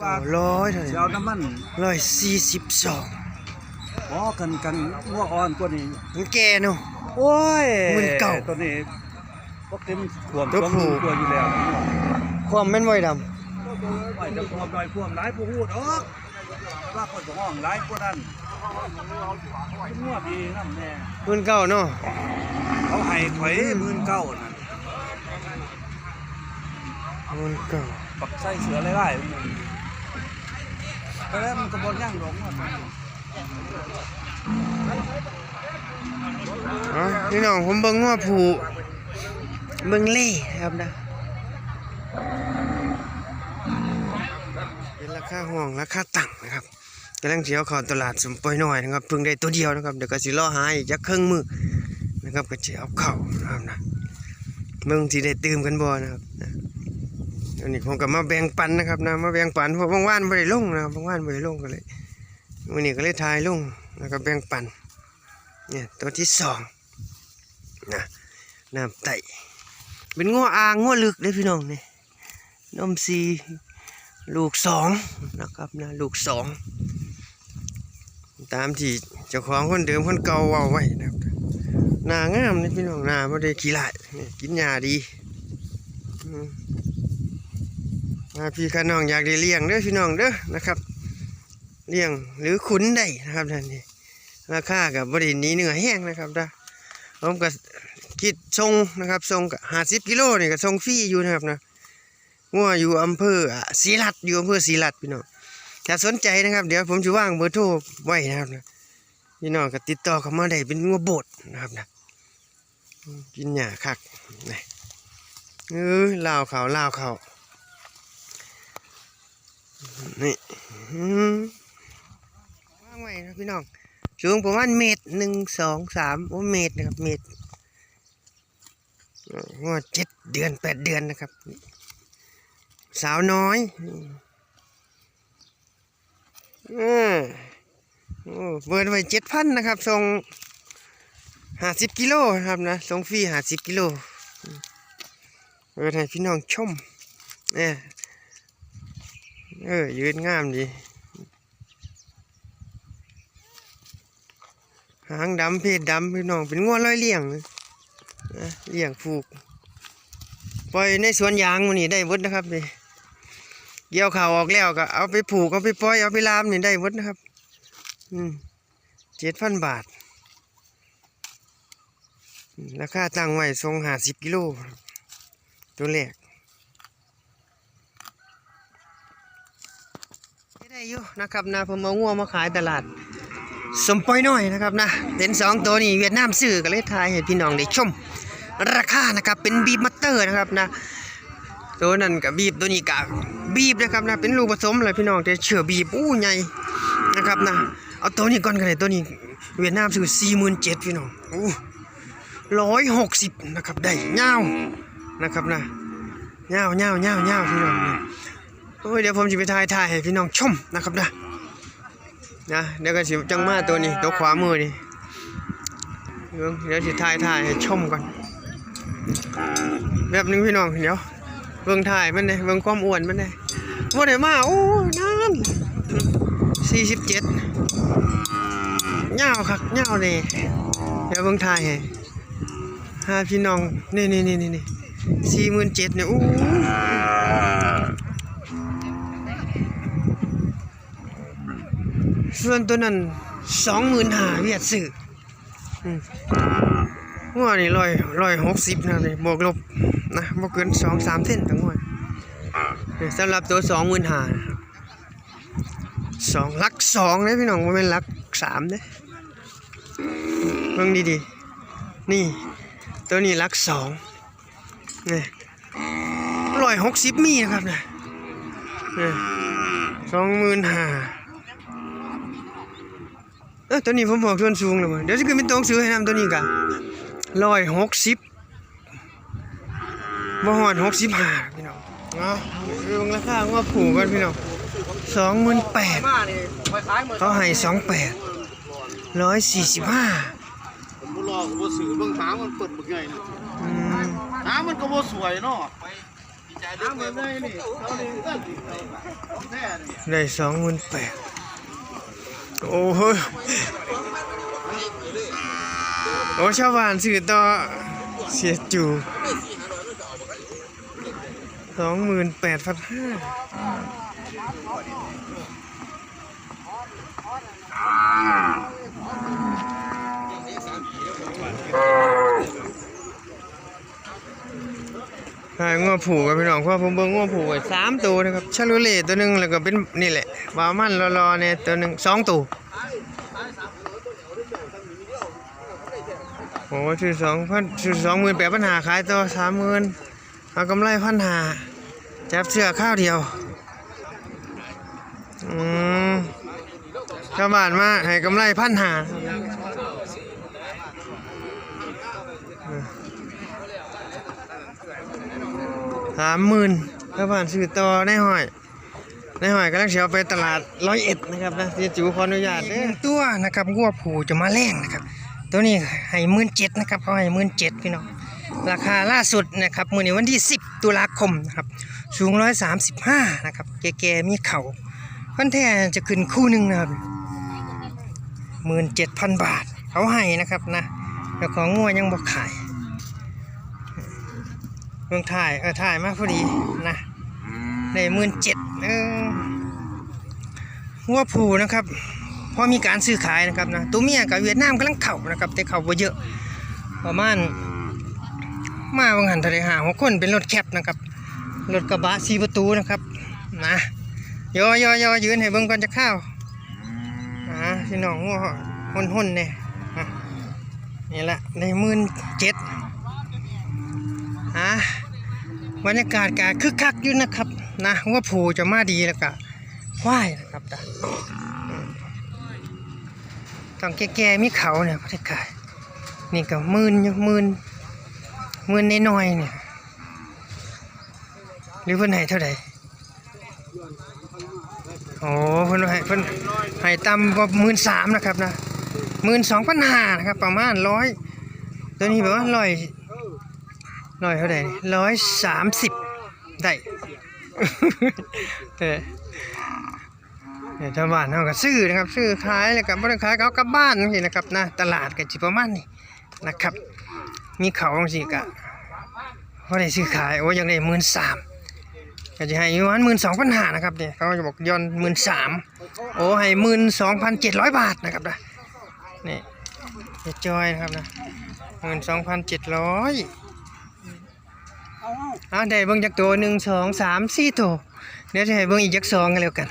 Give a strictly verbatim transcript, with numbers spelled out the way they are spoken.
เก้าร้อยเท่าไหร่ สิเอาน้ำมัน ร้อยสี่สิบสอง อ๋อ คัน คันงัวอ่อนกว่านี้ มันแก่เนาะ โอ้ย หมื่นเก้า ตัวนี้พวกเต็มขวม ตัวผู้ ตัวหมื่นกว่าอยู่แล้ว ความแม่นบ่อยดำ ไว้จะขวมหน่อยขวมหลายผู้ฮู้ดอก ว่าคนก็ห้องหลายกว่านั้น งัวดีนำแน่ หมื่นเก้าเนาะ เขาให้ข่อย อืม หมื่นเก้านั่น หมื่นเก้า ปักไส้เสือหลายๆ แต่แล้วมันก็บ่ย่างดอกว่า อ่ะ พี่น้อง ผมเบิ่งงัวผู้ เบิ่งเล่ครับนะ เป็นราคาห้อง ราคาตั้งนะครับ กำลังสิเอาเข้าตลาดสมปอยน้อยนะครับ เพิ่งได้ตัวเดียวนะครับ เดี๋ยวก็สิรอหาอีกจักครึ่งมื้อนะครับ ก็สิเอาเข้านะครับนะ เบิ่งสิได้ตื่มกันบ่นะครับนะ อันนี้ผมก็มาแบ่งปันนะครับนะ มาแบ่งปัน เพราะบางวันบ่ได้ลงนะครับ บางวันบ่ได้ลงก็เลย มื้อนี้ก็เลยถ่ายลง แล้วก็แบ่งปัน เนี่ย ตัวที่สองนะ น้ำไต่ เป็นงัวอ่าง งัวลึกเด้อพี่น้องนี่ นมสี่ ลูกสองนะครับนะ ลูกสอง ตามที่เจ้าของคนเดิมคนเก่าเว้าไว้นะครับ หน้างามนี่พี่น้อง หน้าบ่ได้ขี้ร้าย นี่กินหญ้าดี อืม ถ้าพี่ข้าน้องอยากได้เลี้ยงเด้อพี่น้องเด้อนะครับ เลี้ยงหรือขุนได้นะครับ นั่นนี่ ราคาก็บ่ได้หนีเหนือแฮงนะครับนะ ผมก็คิดส่งนะครับ ส่งก็ห้าสิบกิโลนี่ก็ส่งฟรีอยู่นะครับนะ งัวอยู่อำเภอ อ่ะ ศรีรัตน์ อยู่อำเภอศรีรัตน์พี่น้อง ถ้าสนใจนะครับ เดี๋ยวผมจะวางเบอร์โทรไว้นะครับนะ พี่น้องก็ติดต่อเข้ามาได้ เป็นงัวโบสถ์นะครับนะ กินหญ้าคัก นี่ เออ ลาวเขา ลาวเขา นี่ อืม วางไว้นะพี่น้อง สูงประมาณเมตรหนึ่ง สอง สาม โอ้ เมตรนะครับ เมตร เอ่อ งัวเจ็ดเดือน แปดเดือนนะครับ สาวน้อย เออ โอ้ เปิดไว้เจ็ดพันนะครับ ส่งห้าสิบกิโลนะครับนะ ส่งฟรีห้าสิบกิโล เปิดให้พี่น้องชม เนี่ย เออ ยืนงามดี หางดำ เพศดำพี่น้อง เป็นงัวร้อยเลี้ยงนะ เลี้ยงผูก ปล่อยในสวนยางมื้อนี้ได้เบิดนะครับนี่ เกี่ยวข้าวออกแล้วก็เอาไปผูก เอาไปปล่อย เอาไปล่ามนี่ได้เบิดนะครับ อืม เจ็ดพันบาท ราคาตั้งไว้ส่งห้าสิบกิโล ตัวแรก ได้อยู่นะครับนะ ผมเอางัวมาขายตลาดสมปอยน้อยนะครับนะ เห็นสองตัวนี้เวียดนามซื้อ ก็เลยถ่ายให้พี่น้องได้ชม ราคานะครับ เป็นบีฟมาสเตอร์นะครับนะ ตัวนั้นก็บีฟ ตัวนี้ก็บีฟนะครับนะ เป็นลูกผสมเลยพี่น้อง แต่เชื่อบีฟ อู้ ใหญ่นะครับนะ เอาตัวนี้ก่อนก็ได้ ตัวนี้เวียดนามซื้อ สี่หมื่นเจ็ด พี่น้อง อู้ ร้อยหกสิบนะครับ ได้ยาวนะครับนะ ยาวยาวยาวยาวพี่น้องนะ โอ้ย เดี๋ยวผมจะไปถ่ายถ่ายให้พี่น้องชมนะครับนะ นะ เดี๋ยวก็สิจังมาตัวนี้ ตัวขวามือนี่ เบิ่ง เดี๋ยวสิถ่ายถ่ายให้ชมก่อน แบบหนึ่งพี่น้อง เดี๋ยว เบิ่งถ่ายมันเด้ เบิ่งความอ้วนมันเด้ บ่ได้มา โอ้ นาน สี่สิบเจ็ด ยาวคัก ยาวแน่ เดี๋ยวเบิ่งถ่ายให้ หาพี่น้อง นี่ นี่ นี่ นี่ นี่ สี่หมื่นเจ็ด เนี่ย อู้ ส่วนตัวนั้น สองหมื่นห้า เวียดซื้อ อืม งัวนี่ ร้อย ร้อยหกสิบ นะ นี่ บวกลบนะ บ่เกิน สองสาม เซนต่องัว นี่ สำหรับตัว สองหมื่นห้า สอง หลักสองเด้อพี่น้อง บ่แม่นหลักสามเด้อ เบิ่งดีๆ นี่ ตัวนี้หลักสอง นี่ ร้อยหกสิบ มีนะครับนะ นี่ สองหมื่นห้า เอ้อ ตัวนี้ผมบอกส่วนสูงแล้วเว้ย เดี๋ยวสิขึ้นเป็นตัวหนังสือให้นำ ตัวนี้กะ ร้อยหกสิบ บ่ฮอด หกสิบห้า พี่น้อง เนาะ เบิ่งราคางัวผูกกันพี่น้อง สองหมื่นแปด เขาให้ สองแปด ร้อยสี่สิบห้า ผมบ่รอ ผมบ่ซื้อ เบิ่งหางมันเปิดบักใหญ่นะ อืม หางมันก็บ่สวยเนาะ ได้สองหมื่นแปด โอ้โห โอ้ ชาวบ้านซื้อต่อ เสียจู สองหมื่นแปดพันห้า ขายงัวผูกกับพี่น้อง เพราะผมเบิ่งงัวผูกไว้สามตัวนะครับ ชาโลเล่ตัวหนึ่ง แล้วก็เป็นนี่แหละ บาวมันรอๆเนี่ยตัวหนึ่ง สองตัว โอ้ ซื้อสองพัน ซื้อสองหมื่นแปดพันห้า ขายต่อสามหมื่น เอากำไรพันห้า จับเสื้อข้าวเดียว อืม ชาวบ้านมาให้กำไรพันห้า สามหมื่น ชาวบ้านซื้อต่อในห้อย ในห้อยกำลังสิเอาไปตลาดร้อยเอ็ดนะครับนะ เสียจูขออนุญาตเด้อ หนึ่งตัวนะครับ งัวผูจะมาแลงนะครับ ตัวนี้ให้หมื่นเจ็ดนะครับ เขาให้หมื่นเจ็ดพี่น้อง ราคาล่าสุดนะครับ มื้อนี้วันที่สิบตุลาคมนะครับ สูงร้อยสามสิบห้านะครับ แก่ๆมีเข่า พันธุ์แท้จะขึ้นคู่หนึ่งนะครับ หมื่นเจ็ดพันบาท เขาให้นะครับนะ แล้วของงัวยังบ่ขาย เบิ่งถ่าย เออ ถ่ายมาพอดีนะ ได้หมื่นเจ็ด เออ งัวผูนะครับ เพราะมีการซื้อขายนะครับนะ ตัวเมียกับเวียดนามกำลังเข้านะครับ แต่เข้าบ่เยอะ ประมาณ มาบางหันเท่าไหร่ ห้าหกคน เป็นรถแคปนะครับ รถกระบะสี่ประตูนะครับ นะ ยอยอยอยืนให้เบิ่งก่อนจะเข้า อ่า พี่น้องงัวหุ่นๆเนี่ย อ่ะ นี่ละ ได้หมื่นเจ็ด อ่ะ บรรยากาศก็คึกคักอยู่นะครับ นะ งัวผูจะมาดีแล้วก็ควายนะครับ ต้องแก่ๆมีเขาเนี่ย บรรยากาศ นี่ก็หมื่นอยู่ หมื่น หมื่นน้อยๆเนี่ย หรือเพิ่นให้เท่าใด โอ้ เพิ่นให้ เพิ่นให้ต่ำกว่าหมื่นสามนะครับนะ หมื่นสองพันห้านะครับ ประมาณร้อย ตัวนี้แบบว่าร้อย ร้อยเท่าใด ร้อยสามสิบ ได้ เออ เนี่ย ชาวบ้านเขาก็ซื้อนะครับ ซื้อขายแล้วก็บ่ได้ขายก็เอากลับบ้านจังซี้นะครับนะ ตลาดก็สิประมาณนี้นะครับ มีเขาจังซี้ก็บ่ได้ซื้อขาย โอ้ อยากได้หมื่นสาม ก็จะให้อยู่ประมาณหมื่นสองพันห้านะครับ เนี่ย เขาจะบอกย่อนหมื่นสาม โอ้ ให้หมื่นสองพันเจ็ดร้อยบาทนะครับนะ นี่ เจ๊จอยนะครับนะ หมื่นสองพันเจ็ดร้อย เอา เอา ได้เบิ่งจักตัว หนึ่ง สอง สาม สี่ตัว เดี๋ยวจะให้เบิ่งอีกจักสองกันแล้วกัน